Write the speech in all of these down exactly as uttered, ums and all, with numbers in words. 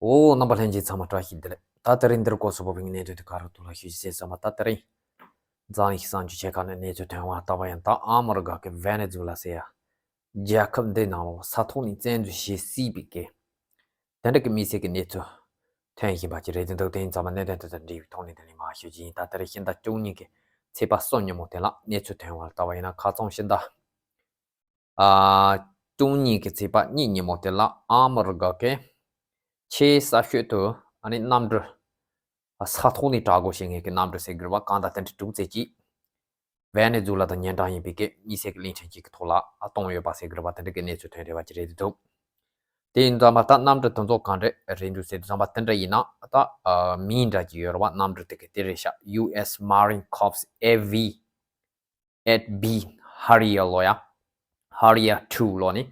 ཨོ། རྣམ་པ་ལྷན་རྒྱས་ཚང་མ་བཀྲ་ཤིས་བདེ་ལེགས། ད་དེ་རིང་འདིར་གོ་སོ་བོ་བིང་གནས་དོན་དེ་ག་རུ་ཐུག་ལ་ཞུ་ཞིག་ཟེར་ཙམ་པ། ད་དེ་རིང་འཛམ་གླིང་གསར་འགྱུར་ཆེ་ཁག་ནས་གནས་ཚུལ་ཐོན་བ་ལྟ་བ་ཡིན། ད་ཨ་མི་རི་ཀ་གི་ཝེ་ནེ་ཛུ་ལ་ཟེར་ཡ་རྒྱལ་ཁབ་འདི་ནང་ལོགས་ས་ཐོག་ནས་བཙན་འཛུལ་བྱེད་སྲིད་པའི་གི་དེ་འདྲ་གི་དམིགས་བསལ་གྱི་གནས་ཚུལ་ཐོན་བཞིན་པ་ཅིག་རེད། དེ་འདུག་དེ་ཡིན་ཙམ་པ་གནད་དོན་དེ་ཚོ་འདྲ་བའི་ཐོག་ནས་དེ་ནས་མར་ཞུ་རྒྱུ་ཡིན། ད་དེ་རིང་ཕྱི་ཟླ་བཅུ་གཉིས་ཀྱི་ཚེས་པ་གསུམ་ཉིན་མོ་དེ་ལ་གནས་ཚུལ་ཐོན་བ་ལྟ་བ་ཡིན་ན། ཁ་སང་ཕྱི་ཟླ་ཨ་བཅུ་གཉིས་ཀྱི་ཚེས་པ་གཉིས་ཉིན་མོ་དེ་ལ་ཨ་མི་རི་ཀ་གི་ཆེས་གསར་ཤོས་དུ་ཨ་ནི་གནམ་གྲུ་ས་ཐོག་ནས་དྲག་རྒོལ་བྱེད་མཁན་གྱི་གནམ་གྲུ་ཟེར་དགོས་རེད་པ། གང་དང་དེ་འདྲ་དྲུག་ཙམ་ཅིག་ཝེ་ནེ་ཛུ་ལ་དང་ཉེ་འབྲེལ་ཡིན་པའི་གི་དམིགས་བསལ་གྱི་གླིང་ཕྲན་གཅིག་གི་ཐོག་ལ་གཏོང་ཡོད་པ་ཟེར་དགོས་རེད་པ། དེ་འདྲ་གི་གནས་ཚུལ་ཐོན་བསྡད་པ་ཅིག་རེད་འདུག་དེ་ཡིན་ཙང་མ་ད་གནམ་གྲུ་དེ་ཚོ་གང་འདྲ་རེད་འདུག་ཟེར་དུས་ཙམ་པ་དེ་འདྲ་ཡིན་ན། ད་མིང་འདྲ་ཅིག་ཡོད་རེད་པ། གནམ་གྲུ་དེ་གི་དེ་རེད་ཤག་ཡུ་ཨེས་Marine Corps ཨེཕ་བི་ཨེཕ་བི་Harrier ལོ་ཡ། Harrier two ལོ་ནི་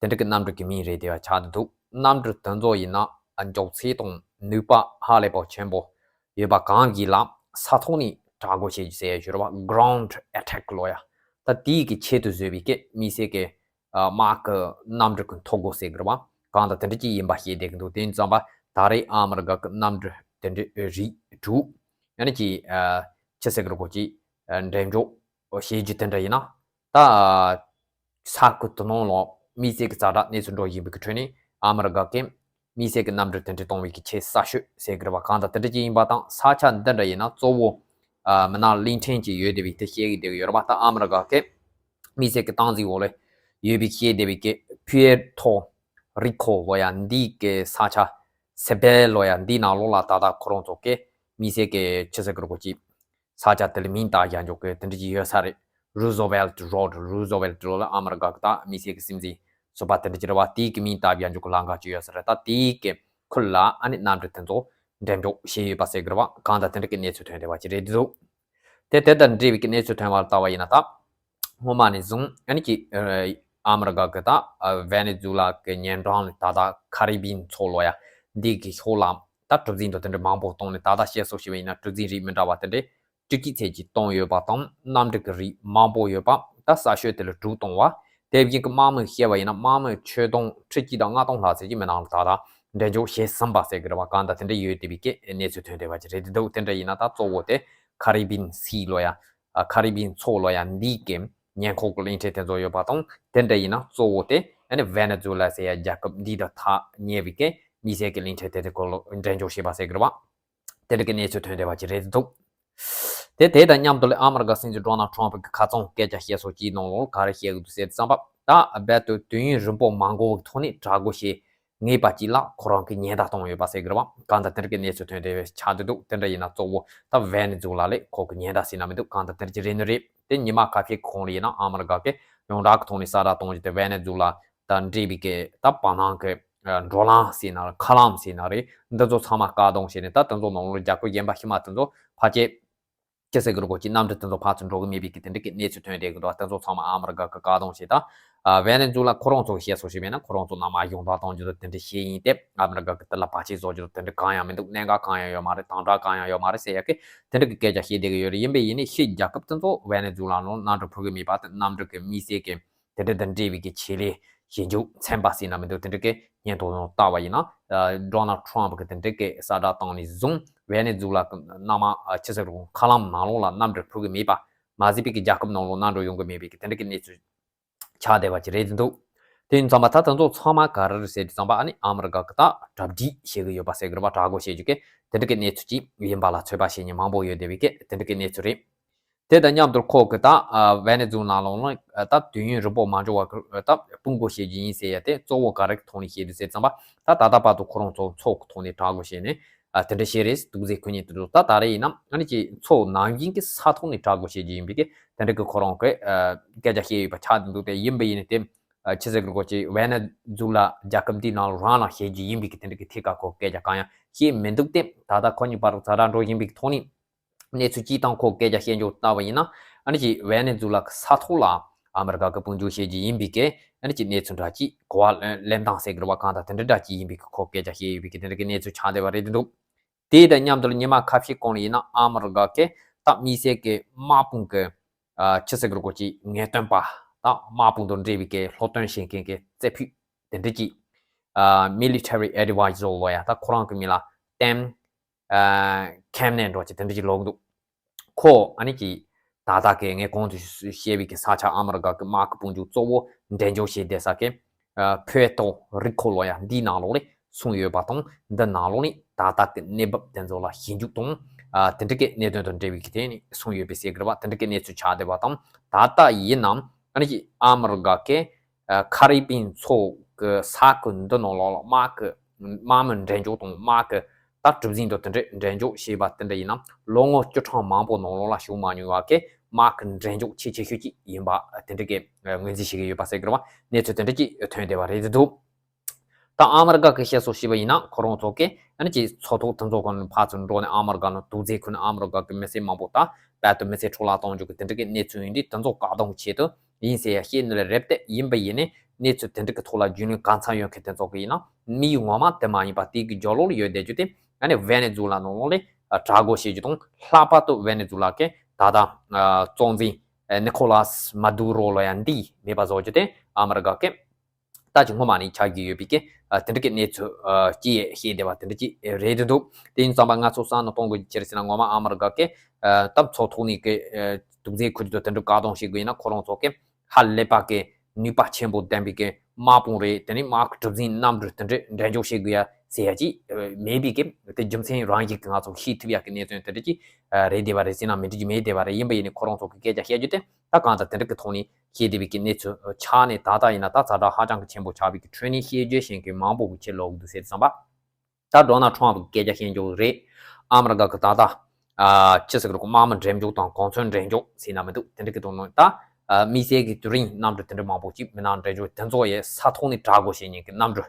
དེ་འདྲ་གི་གནམ་གྲུ་གི་མིང་རེད་བསྡད་པ་ཆགས་འདུག་གནམ་གྲུ་དེ་ཚོ་ཡིན་ན་མགྱོགས་ཚད་དང་ནུས་པ་ཧ་ལས་པ་ཆེན་པོ་ཡོད་པ་གང་གི་ལ་ས་ཐོག་ནས་དྲག་རྒོལ་བྱེད་རྒྱུ་ཟེར་ཡ་ཡོད་རེད་པ། Ground Attack ལོ་ཡ། ད་དེའི་གི་ཆེད་དུ་བཟོས་པའི་གི་དམིགས་བསལ་གི་དམག་གི་གནམ་གྲུ་གི་ཐོ་འགོད་ཟེར་དགོས་རེད་པ། གང་དང་དེ་འདྲ་ཅིག་ཡིན་པ་ཤེས་བསྡད་ཀྱི་འདུག་དེ་ཡིན་ཙང་པ་ད་རེས་ཨ་མི་རི་ཀ་གི་གནམ་གྲུ་དེ་འདྲའི་རིགས་དྲུག་ཡང་ན་ཅིག་ཆི་ཟེར་གི་རེད་གོ་ཅིག་འགྲེམས་འཇོག་བྱེད་རྒྱུ་དེ་འདྲ་ཡིན་ན། ད་ས་ཁུལ་དེ་ནང་ལ་དམིགས་བསལ་གྱི་ཛ་དྲག་གནས་ཚུལ་འགྲོ་བཞིན་པའི་གི་ཁྲོད་ནས་ཨ་མི་རི་ཀ་གི་དམིགས་བསལ་གྱི་གནམ་གྲུ་དེ་འདྲ་གཏོང་བའི་གི་ཆེས་གསར་ཤོས་ཟེར་གི་རེད་པ། གང་དང་དེ་འདྲ་ཅིག་ཡིན་པ་དང་ས་ཆ་འདི་འདྲ་ཡིན་ན་གཙོ་བོ་ཨ་མི་ནག་གླིང་ཕྲན་ཅིག་ཡོད་བསྡད་པའི་དེ་བཤད་ཀྱི་བསྡད་ཀྱི་ཡོད་རེད་པ། ད་ཨ་མི་རི་ཀ་གི་དམིགས་བསལ་གྱི་སྟངས་འཛིན་འོག་ལ་ཡོད་པའི་བཤད་བསྡད་པའི་གི་Puerto Rico ལོ་ཡ་འདི་གི་ས་ཆ། སེ་པེལ་ལོ་ཡ་འདི་ནང་ལོགས་ལ་ད་ལྟ་ཁོ་རང་ཚོ་གི་དམིགས་བསལ་གྱི་ཆི་ཟེར་གི་རེད་གོ་ཅིག་ས་ཆ་དེ་ལ་མིང་བཏགས་བཞག་འཇོག་གི་དེ་འདྲ་ཅིག་ཡོད་ས་རེད། Roosevelt Road Roosevelt Road ལ་ཨ་མི་རི་ཀ་གི་ད་དམིགས་བསལ་གྱི་སྲིད་འཛིན་ཟུར་པ་དེ་འདྲ་ཅིག་རེད་པ། དེའི་གི་མིང་བཏགས་བཞག་འཇོག་གི་ལམ་ཁ་ཅིག་ཡོད་ས་རེད། ད་དེའི་གི་ཁུལ་ལ་ཨ་ནི་གནམ་གྲུ་དེ་ཚོ་འགྲེམས་འཇོག་བྱས་ཡོད་པ་ཟེར་གི་རེད་པ། གང་དང་དེ་འདྲ་གི་གནས་ཚུལ་ཐོན་བསྡད་པ་ཅིག་རེད་འདུག་དེ་དེ་དང་འབྲེལ་བའི་གི་གནས་ཚུལ་ཐོན་པ་ལ་ལྟ་བ་ཡིན་ན། ད་སྔོན་མ་ནས་བཟུང་ཨ་ནི་ཅིག་ཨ་མི་རི་ཀ་གི་ད་ཝེ་ནེ་ཛུ་ལ་གི་ཉེ་འབྲེལ་ནས་ད་ལྟ་ཁ་རི་བིན་མཚོ་ལོ་ཡ་འདི་གི་ཕྱོགས་ལ་ད་གྲུ་གཟིངས་དང་དེ་འདྲ་མང་པོ་བཏང་ནས། ད་ལྟ་བཤད་སྲོལ་ཞིག་ཡིན་ན་གྲུ་གཟིངས་རིགས་མི་འདྲ་བ་དེ་འདྲ་བཅུ་གཅིག་ཙམ་ཅིག་བཏང་ཡོད་པ་དང་། གནམ་གྲུ་གི་རིགས་མང་པོ་ཡོད་པ། ད་གསར་ཤོས་དེ་ལ་དྲུག་བཏང་བ། དེ་བཞིན་གི་དམག་མི་བཤད་པ་ཡིན་ན་དམག་མི་ཁྱོན་བསྡོམས་ཁྲི་གཅིག་དང་ལྔ་སྟོང་ལྷག་ཙམ་ཅིག་མི་ནང་ལ་ད་ལྟ་འགྲེམས་འཇོག་བྱས་ཟིན་པ་ཟེར་གི་རེད་པ། གང་དང་དེ་འདྲ་ཡོད་བསྡད་པའི་གི་གནས་ཚུལ་ཐོན་བསྡད་པ་ཅིག་རེད་འདུག་དེ་འདྲ་ཡིན་ན་ད་གཙོ་བོ་དེ་ཁ་རི་བིན་སི་ལོ་ཡ། ཨ་ཁ་རི་བིན་མཚོ་ལོ་ཡ་འདི་གི་ཉེ་འཁོར་གྱི་གླིང་ཕྲན་དེ་ཚོ་ཡོད་པ་དང་། དེ་འདྲ་ཡིན་ན་གཙོ་བོ་དེ་ཨ་ནི་ཝེ་ནེ་ཛུ་ལ་ཟེར་ཡ་རྒྱལ་ཁབ་འདི་དང་ཐག་ཉེ་བའི་གི་དམིགས་བསལ་གྱི་གླིང་ཕྲན་དེ་དེ་སྐོར་ལ་འགྲེམས་འཇོག་བྱས་པ་ཟེར་གི་རེད་པ། དེ་འདྲ་གི་གནས་ཚུལ་ཐོན་བསྡད་པ་ཅིག་རེད་འདུག་དེ་དེ་དང་མཉམ་དུ་ལ་ཨ་མི་རི་ཀ་སྲིད་འཛིན་ཌོ་ནལ་ཊམ་ཕ་གི་ཁ་སང་སྐད་ཆ་བཤད་སྲོལ་གྱི་ནང་ལོགས་ག་རེ་བཤད་གི་འདུག་ཟེར་དུས་ཙམ་པ། ད་རྦད་དེ་དུས་ཡུན་རིང་པོ་མ་འགོར་བའི་ཐོག་ནས་དྲག་རྒོལ་བྱེད་ངེས་པ་ཅིག་ལ་ཁོ་རང་གི་ཉེན་བརྡ་བཏང་ཡོད་པ་ཟེར་གི་རེད་པ། གང་ལྟར་དེ་འདྲ་གི་གནས་ཚུལ་ཐོན་བསྡད་པ་ཆགས་བསྡད་འདུག་དེ་འདྲ་ཡིན་ན་གཙོ་བོ་ད་ཝེ་ནེ་ཛུ་ལ་ལ་ཁོ་གི་ཉེན་བརྡ་ཟེར་ན་མི་འདུག་གང་ལྟར་དེ་འདྲ་ཅིག་རེད་ནི་རེད། དེ་ཉི་མ་ཁ་ཤས་གོང་ལ་ཡིན་ན་ཨ་མི་རི་ཀ་གི་ཡོངས་གྲགས་ཀྱི་ཐོག་ནས་གསལ་བསྒྲགས་གཏོང་རྒྱུ་དེ་ཝེ་ནེ་ཛུ་ལ་དང་འབྲེལ་བའི་གི་ད་བར་སྣང་གི་འགྲོ་ལམ་ཟེར་ན་རེད། མཁའ་ལམ་ཟེར་ན་རེད། འདི་ཚོ་ཚང་མ་བཀག་སྡོམ་བྱས་ནས། ད་དེ་ཚོ་ནང་ལོགས་རྒྱལ་ཁབ་གཞན་པ་ཕྱི་མ་དེ་ཚོ་ཕལ་ཆེར་ཅི་ཟེར་གི་རེད་གོ་ཅིག་གནམ་གྲུ་དེ་ཚོ་ཕར་ཚུར་འགྲོ་གི་མེད་པའི་གི་དེ་འདྲ་གི་གནས་ཚུལ་ཐོན་བསྡད་གི་འདུག་དེ་ཚོ་ཚང་མ་ཨ་མི་རི་ཀ་གི་བཀག་སྡོམ་བྱས། ད་ཝེ་ནེ་ཛུ་ལ་ཁོ་རང་ཚོ་གི་བཤད་སྲོལ་ཞིག་མེད་ན་ཁོ་རང་ཚོ་ནང་མར་ཡོངས་གྲགས་གཏོང་རྒྱུ་དང་དེ་འདྲ་བཤད་ཡིན་ཏེ། ཨ་མི་རི་ཀ་གི་དེ་ལ་བར་ཆད་བཟོ་རྒྱུ་དང་དེ་འདྲ་གང་ཡང་མི་འདུག་གནད་འགག་གང་ཡང་ཡོད་མ་རེད། དམ་དྲག་གང་ཡང་ཡོད་མ་རེད་ཟེར་ཡ་གི་དེ་འདྲ་གི་སྐད་ཆ་བཤད་བསྡད་གི་ཡོད་རེད། ཡིན་པས་ཡིན་ནའི་ཕྱི་རྒྱལ་ཁབ་དེ་ཚོ་ཝེ་ནེ་ཛུ་ལ་ནང་གནམ་གྲུ་འཕུར་གི་མེད་པ་དང་། གནམ་གྲུ་གི་དམིགས་བསལ་གི་དེ་འདྲ་དང་འབྲེལ་བའི་གི་ཆེད་ལས་ཞིབ་འཇུག་ཚན་པ་ཟེར་ན་མི་འདུག་དེ་འདྲ་གི་སྙན་ཐོ་ནང་ལྟ་བ་ཡིན་ན། ཨ་ཌོ་ནལ་ཊམ་ཕ་གི་དེ་འདྲ་གི་གསལ་བསྒྲགས་བཏང་ནས་བཟུང་ཝེ་ནེ་ཛུ་ལ་གི་མནའ་མ་ཨ་ཅི་ཟེར་རུང་མཁའ་ལམ་ནང་ལོགས་ལ་གནམ་གྲུ་འཕུར་གི་མེད་པ་མ་ཟད་པའི་གི་རྒྱལ་ཁབ་ནང་ལོགས་མནའ་འགྲོ་ཡོང་གི་མེད་པའི་གི་དེ་འདྲ་གི་གནས་ཚུལ་ཆགས་བསྡད་པ་ཅིག་རེད་འདུག་དེ་ཡིན་ཙང་མ་ད་དེ་ཚོ་ཚང་མ་ག་རེ་རེད་ཟེར་དུས་ཙམ་པ། ཨ་ནི་ཨ་མི་རི་ཀ་གི་ད་གྲ་སྒྲིག་བྱེད་གི་ཡོད་པ་ཟེར་གི་རེད་པ། དྲག་རྒོལ་བྱེད་རྒྱུ་གི་དེ་འདྲ་གི་གནས་ཚུལ་ཅིག་ཡིན་པ་ལ་ཚོད་དཔག་བྱེད་མཁན་མང་པོ་ཡོད་བསྡད་པའི་གི་དེ་འདྲ་གི་གནས་ཚུལ་རེད། དེ་དང་མཉམ་དུ་ཁོ་གི་ད་ཝེ་ནེ་ཛུ་ལ་ནང་ལོགས་ད་དུས་ཡུན་རིང་པོ་མ་འགོར་བར་ད་དཔུང་དགོས་བྱེད་རྒྱུ་ཡིན་ཟེར་ཡ་དེ་གཙོ་བོ་ག་རེ་གི་ཐོག་ནས་བཤད་འདུག་ཟེར་ཙམ་པ། ད་ད་ལྟ་བར་དུ་ཁོ་རང་ཚོ་མཚོ་གི་ཐོག་ནས་དྲག་རྒོལ་བྱས་ནས་ཨ་དེ་འདྲ་བྱས་རེད། དུག་རྫས་ཁོ་ནས་དེ་འདྲ། ད་ད་རེས་ཡིན་ན་ཨ་ནི་ཅིག་མཚོ་ནང་བཞིན་གྱི་ས་ཐོག་ནས་དྲག་རྒོལ་བྱེད་རྒྱུ་ཡིན་པའི་གི་དེ་འདྲ་གི་ཁོ་རང་གི་ཨ་སྐད་ཆ་བཤད་ཡོད་པ་ཆགས་བསྡད་འདུག་དེ་ཡིན་པ་ཡིན་ནའི་དེ་ཨ་ཅི་ཟེར་དགོས་རེད་གོ་ཅིག་ཝེ་ནེ་ཛུ་ལ་རྒྱལ་ཁབ་འདིའི་ནང་ལ་རང་ལ་བྱེད་རྒྱུ་ཡིན་པའི་གི་དེ་འདྲ་གི་ཐད་ཀ་ཁོ་སྐད་ཆ་གང་ཡང་བཤད་མི་འདུག་སྟེ། ད་ལྟ་ཁོ་གཉིས་བར་དུ་ཛ་དྲག་འགྲོ་བཞིན་པའི་གི་ཐོག་ནས། གནས་ཚུལ་སྤྱི་དང་ཁོ་སྐད་ཆ་བཤད་འཇོག་ལྟ་བ་ཡིན་ན། ཨ་ནི་ཅིག་ཝེ་ནེ་ཛུ་ལ་གི་ས་ཐོག་ལ་ཨ་མི་རི་ཀ་གི་དཔུང་འཇུག་བྱེད་རྒྱུ་ཡིན་པའི་གི་ཨ་ནི་ཅིག་གནས་ཚུལ་འདྲ་ཅིག་གོ་བ་ལེན་སྟངས་ཟེར་གི་རེད་པ། གང་ལྟར་དེ་འདྲ་འདྲ་ཅིག་ཡིན་པའི་གི་ཁོ་སྐད་ཆ་བཤད་ཡོད་པའི་གི་དེ་འདྲ་གི་གནས་ཚུལ་ཆགས་བསྡད་པ་རེད་འདུག་དེ་དང་མཉམ་དུ་ལ་ཉི་མ་ཁ་ཤས་གོང་ལ་ཡིན་ན་ཨ་མི་རི་ཀ་གི་ད་དམིགས་བསལ་གི་དམག་དཔུང་གི་ཨ་ཅི་ཟེར་གི་རེད་གོ་ཅིག་ངེས་སྟོན་པ། ད་དམག་དཔུང་དང་འབྲེལ་བའི་གི་སློབ་སྟོན་བྱེད་མཁན་གི་རྩེ་ཕུད་དེ་འདྲ་ཅིག་ ཨ་military advisor ལོ་ཡ་ད་ཁོ་རང་གི་མིང་ལ་ཏེམ་ཨ་ཁེམ་ནན་འགྲོ་ཅེས་དེ་འདྲ་ཅིག་ལོག་འདུག་ཁོ་ཨ་ནི་ཀྱི་ད་ལྟ་གི་ངས་གོང་དུ་བཤད་པའི་གི་ས་ཆ་ཨ་མི་རི་ཀ་གི་དམག་གི་དཔུང་འཇུག་གཙོ་བོ་འགྲན་ཞུགས་བྱེད་བསྡད་ས་གི་ཕུའེ་ཏོ་རི་ཁོ་ལོ་ཡ་འདིའི་ནང་ལོགས་ནས་གསུངས་ཡོད་པ་དང་། འདི་ནང་ལོགས་ནས་ད་ལྟ་གི་གནས་བབ་དེ་ཚོ་ལ་ཞིབ་འཇུག་དང་། ཨ་དེ་འདྲ་གི་གནད་དོན་དང་འབྲེལ་བའི་གི་ཐད་ནས་གསུངས་ཡོད་པའི་ཟེར་གི་རེད་བ། དེ་འདྲ་གི་གནས་ཚུལ་ཆགས་བསྡད་པ་དང་། ད་ལྟ་ཡིན་ནའང་ཨ་ནི་ཀྱི་ཨ་མི་རི་ཀ་གི་ཨ་ཁ་རི་པིན་མཚོ་གི་ས་ཁུལ་འདི་ནང་ལོགས་ལ་དམག་གི་དམག་མི་འགྲན་ཞུགས་དང་དམག་གི་ད་གྲུ་གཟིངས་དང་དེ་འདྲའི་འགྲན་ཞུགས་བྱས་པ་དེ་འདྲ་ཡིན་ན་ལོ་ངོ་བཅུ་ཕྲག་མང་པོ་ནང་ལོགས་ལ་བྱུང་མ་མྱོང་བ་གི་དམག་གི་འགྲན་ཞུགས་ཆེས་ཆེ་ཤོས་ཅིག་ཡིན་པ་དེ་འདྲ་གི་ངོས་འཛིན་བྱེད་ཀྱི་ཡོད་པ་ཟེར་གི་རེད་བ། གནས་ཚུལ་དེ་འདྲ་ཅིག་ཐོན་བསྡད་པ་རེད་འདུག་ད་ཨ་མི་རི་ཀ་གི་བཤད་སྲོལ་བྱས་པ་ཡིན་ན་ཁོ་རང་ཚོ་གི་ཨ་ནི་ཀྱི་མཚོ་ཐོག་དེ་ཚོ་གང་ཕར་ཚུར་འགྲོ་ནས་ཨ་མི་རི་ཀ་ནང་དུག་རྫས་ཁུར་ནས་ཨ་མི་རི་ཀ་གི་མི་སེར་མང་པོ་ད་བལ་དུ་མི་ཚེ་འཕྲོ་བརླག་གཏོང་རྒྱུ་གི་དེ་འདྲ་གི་གནས་ཚུལ་ཡིན་དུས་དེ་ཚོ་བཀག་སྡོམ་ཆེད་དུ་ཡིན་ཟེར་ཡ་བཤད་ནི་ལས་རེབ་ཏེ་ཡིན་པ་ཡིན་ནའི་གནས་ཚུལ་དེ་འདྲ་གི་ཐོག་ལ་རྒྱུས་ལོན་གང་འཚམ་ཡོད་མཁན་དེ་ཚོ་གི་ཡིན་ན་དམིགས་ཡུལ་ངོ་མ་དེ་མ་ཡིན་པ་དེ་གི་རྒྱབ་ལོགས་ལ་ཡོད་བསྡད་རྒྱུ་དེ་ཨ་ནི་ཝེ་ནེ་ཛུ་ལ་ནང་ལོགས་ལ་དྲག་རྒོལ་བྱེད་རྒྱུ་དང་། ལྷག་པར་དུ་ཝེ་ནེ་ཛུ་ལ་གི་ད་ལྟ་གཙོ་འཛིན་ནི་ཁོ་ལཱས་མ་དུ་རོ་ལོ་ཡ་འདི་མེད་པ་བཟོ་རྒྱུ་དེ་ཨ་མི་རི་ཀ་གི་ད་ཅི་སྔོན་མ་ནས་ཆགས་ཀྱི་ཡོད་པའི་གི་ཨ་དེ་འདྲ་གི་གནས་ཚུལ་ཨ་ཅི་ཡས་བཤད་བསྡད་པ་དེ་འདྲ་ཅིག་རེད་འདུག་དེ་ཡིན་ཙང་པ་ང་ཚོ་བསམ་བློ་གཏོང་དགོས་ཀྱི་ཅི་རེད་ཟེར་ན། ངོ་མ་ཨ་མི་རི་ཀ་གི་ཨ་ད་མཚོ་ཐོག་ནས་གི་ཨ་དུག་རྫས་ཁུར་རྒྱུ་དེ་འདྲ་བཀག་སྡོམ་བྱེད་དགོས་ཡིན་ན་ཁོ་རང་ཚོ་གི་ཧ་ལས་པ་གི་ནུས་པ་ཆེན་པོ་ལྡན་པའི་གི་དམག་དཔུང་རེད། དེ་ནས་དམག་གི་གྲུ་གཟིངས་གནམ་གྲུ་དེ་འདྲ་འགྲན་ཞུགས་བྱེད་དགོས་ཡ་ཟེར་ཡ་ཅིག་ཨ་མེད་པའི་གི་དེ་རྒྱུ་མཚན་རང་བཞིན་གི་ང་ཚོ་ཤེས་ཐུབ་ཡ་གི་གནས་ཚུལ་དེ་འདྲ་ཅིག་ཨ་རེད་བསྡད་པ་རེད་ཟེར་ན་མི་འགྲིག་གི་མེད་བསྡད་པ་རེད། ཡིན་པ་ཡིན་ནའི་ཁོ་རང་ཚོ་གི་སྐད་ཆ་བཤད་རྒྱུ་དེ་ད་གང་ལྟར་དེ་འདྲ་གི་ཐོག་ནས་བཤད་བསྡད་པའི་གི་གནས་ཚུལ་ཆགས་ནས་ད་ལྟ་ཡིན་ན་ད་ཛ་དྲག་ཧ་ཅང་གི་ཆེན་པོ་ཆགས་པའི་གི་ཁྲོད་ནས་བཤད་རྒྱུ་གཞན་གི་མང་པོ་གི་ཆེད་ལོག་འདུག་ཟེར་བསམ་པ། ད་ཌོ་ནལ་ཊམ་གི་སྐད་ཆ་བཤད་རྒྱུ་རེད། ཨ་མི་རི་ཀ་གི་ད་ལྟ་ཨ་ཆི་ཟེར་གི་རེད་གོ། དམག་མི་འགྲན་ཞུགས་དང་གོ་མཚོན་འགྲན་ཞུགས་ཟེར་ན་མི་འདུག་དེ་འདྲ་གི་དོན་ནོ་ད་ཨ་དམིགས་བསལ་གི་དེ་རིང་གནམ་གྲུ་དེ་འདྲ་མང་པོ་ཅིག་མི་ནང་འགྲན་ཞུགས་དེ་ཚོ་ཡས་ས་ཐོག་ནས་དྲག་རྒོལ་བྱེད་མཁན་གི་གནམ་གྲུ་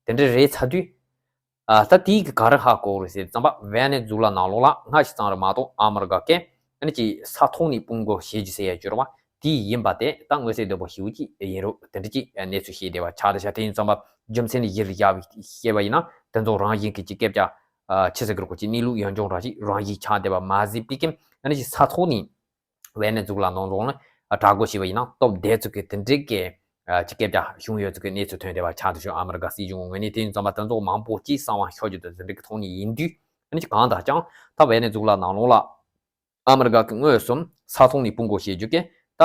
དེ་འདྲ་རེད་ཚར་དུས། ཨ་ད་དེའི་གི་ག་རེ་ཧ་གོ་རེད་ཟེར་ཙམ་པ་ཝེ་ནེ་ཛུ་ལ་ནང་ལོགས་ལ་སྔ་ཕྱི་ཙམ་རེད་མ་གཏོགས་ཨ་མི་རི་ཀ་གི་ཨ་ནི་ཀྱི་ས་ཐོག་ནས་དཔུང་དགོས་བྱེད་རྒྱུ་ཟེར་ཡ་ཅིག་ཡོད་རེད་བ། དེ་ཡིན་པ་དེ་ད་མངོན་གསལ་དོད་པོ་ཞེ་པོ་ཅིག་ཡིན་རུང་དེ་འདྲ་ཅིག་གནས་ཚུལ་ཤེས་བསྡད་པ་ཆགས་བསྡད་ཤག་དེ་ཡིན་ཙམ་པ་རྒྱུ་མཚན་གཞིར་བཞག་པའི་བཤད་པ་ཡིན་ན་དེ་ཚོ་རང་བཞིན་གྱི་ཅིག་སྐད་ཆ་ཨ་ཆི་ཟེར་གི་རེད་གོ། ཅིག་གནས་ལུགས་ཡང་ཅུང་རང་ཅིག་རང་བཞིན་ཆགས་བསྡད་པ་མ་ཟད་པའི་གི་ཨ་ནི་ཅིག་ས་ཐོག་ནས་ཝེ་ནེ་ཛུ་ལ་ནང་ལོགས་ལ་དྲག་རྒོལ་བྱས་པ་ཡིན་ན་སྟོབས་ལྡན་ཚོ་གི་དེ་འདྲའི་གི་ཨ་ཅིག་སྐད་ཆ་བྱུང་ཡོད་ཚོ་གི་གནས་ཚུལ་ཐོན་བསྡད་པ་ཆགས་འདུག་ཞུ། ཨ་མི་རི་ཀ་སྲིད་གཞུང་ངོས་ནས་དེ་ཡིན་ཙམ་པ་དེ་ཚོ་མང་པོ་ཅིག་གསང་བ་ཤོར་རྒྱུ་དང་དེ་འདྲའི་གི་ཐོག་ནས་ཡིན་དུས་ཨ་ནི་ཅིག་གང་ལྟར་ཀྱང་ད་ཝེ་ནེ་ཛུ་ལ་ནང་ལོགས་ལ་ཨ་མི་རི་ཀ་གི་མངོན་སུམ་ས་ཐོག་ནས་དཔུང་དགོས་བྱེད་རྒྱུ་གི་ད་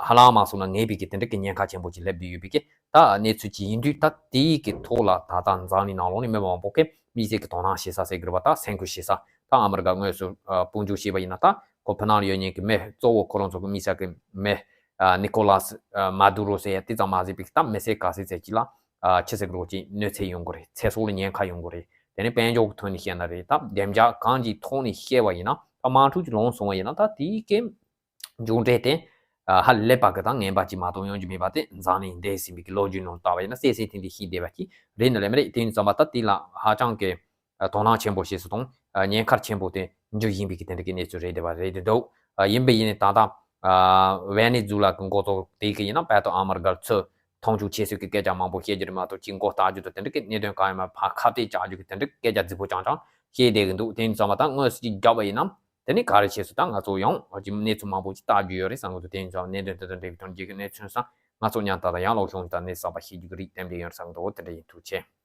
ཧ་ལམ་མ་སོང་ན་ངེས་པའི་གི་དེ་འདྲ་གི་ཉེན་ཁ་ཆེན་པོ་ཅིག་སླེབས་བསྡད་ཡོད་པའི་གི་ད་གནས་ཚུལ་ཅིག་ཡིན་དུས། ད་དེའི་གི་ཐོག་ལ་ད་ལྟ་འཛམ་གླིང་ནང་ལོགས་ནས་མི་མང་པོ་གི་དམིགས་བསལ་གི་དོ་སྣང་བྱེད་ས་ཟེར་གི་རེད་བ། ད་སེམས་ཁུར་བྱེད་ས་ད་ཨ་མི་རི་ཀ་དངོས་སུ་ཨ་དཔུང་འཇུག་བྱས་པ་ཡིན་ན་ད་ཁོ་ཕུ་ནང་ལ་ཡོད་མཁན་གི་མི་གཙོ་བོ་ཁོ་རང་ཚོ་གི་དམིགས་བསལ་གི་མི་ཨ་ནི་ཁོ་ལཱས་ཨ་མ་དུ་རོ་ཟེར་ཡ་དེ་ཙམ་མ་ཟད་པའི་གི་ད་མི་སེར་ག་ཚད་ཚད་ཅིག་ལ་ཨ་ཆི་ཟེར་གི་རེད་གོ། ཅིག་གནོད་འཚེ་ཡོང་གི་རེད། ཚེ་སྲོག་ལ་ཉེན་ཁ་ཡོང་གི་རེད། དེ་ནས་དཔལ་འབྱོར་གི་ཐོག་ནས་བཤད་ན་རེད། ད་བདེ་འཇགས་གང་ཅིའི་ཐོག་ནས་བཤད་པ་ཡིན་ན་ད་དམག་འཁྲུག་ཅིག་ལངས་སོང་བ་ཡིན་ན་ད་དེའི་གི་མཇུག་འབྲས་དེ་ཨ་ཧ་ལས་པ་གི་ད་ངན་པ་ཅིག་མ་གཏོགས་ཡོང་རྒྱུ་མེད་པ་དེ་འཛམ་གླིང་འདས་ཟིན་པའི་གི་ལོ་རྒྱུས་ནང་ལྟ་བ་ཡིན་ན་གསལ་གསལ་ཐིང་ཐིང་ཤེས་བསྡད་པ་ཅིག་རེད་ནི་ལས་མ་རེད། དེ་ཡིན་ཙམ་པ་ད་དེ་ལ་ཧ་ཅང་གི་ཨ་དོ་སྣང་ཆེན་པོ་བྱེད་སྲོལ་དང་ཨ་ཉེན་ཁ་ཆེན་པོ་དེ་འཇུག་བཞིན་པའི་གི་དེ་འདྲ་གི་གནས་ཚུལ་རེད་བསྡད་པ་རེད་འདུག་ཨ་ཡིན་པ་ཡིན་ནི་ད་ལྟ་ཨ་ཝེ་ནེ་ཛུ་ལ་གི་འགོ་གཙོ་དེ་གི་ཡིན་ན་བལ་དུ་ཨ་མི་རི་ཀར་ཚུར་མཐོང་ཆུང་བྱེད་སྲོལ་གི་སྐད་ཆ་མང་པོ་བཤད་རྒྱུ་རེད་མ་གཏོགས་ཅིག་མགོ་བཏགས་རྒྱུ་དང་དེ་འདྲ་གི་གནད་དོན་གང་ཡང་མེད་པར་ཁ་གཏད་བཅག་རྒྱུ་གི་དེ་འདྲ་གི་སྐད་ཆ་རྫིག་པོ་རྐྱང་རྐྱང་བཤད་བསྡད་གི་འདུག་དེ་ཡིན་ཙམ་པ་ད་དངོས་སུ་ཅིག་རྒྱབ་པ་ཡིན་ན་དེ་ནི་ག་རེ་བྱས་སོང་། ད་ང་ཚོ་ཡང་ཅིག་གནས་ཚུལ་མང་པོ་ཅིག་བལྟ་རྒྱུ་ཡོད་རེད་བསམ་གི་འདུག་དེ་ཡིན་ཙང་གནད་དོན་དེ་དང་འབྲེལ་གི་གནས་ཚུལ་སང་ང་ཚོ་མཉམ་དུ་ད་ཡང་ལོག་ཤོང་ད་གནས་གསར་པ་ཤེས་རྒྱུ་གི་རིགས་ཏན་ཏན་ཡོད་རེད་བསམ་གི་འདུག་དེ་འདྲ་ཡིན། ཐུགས་རྗེ་ཆེ།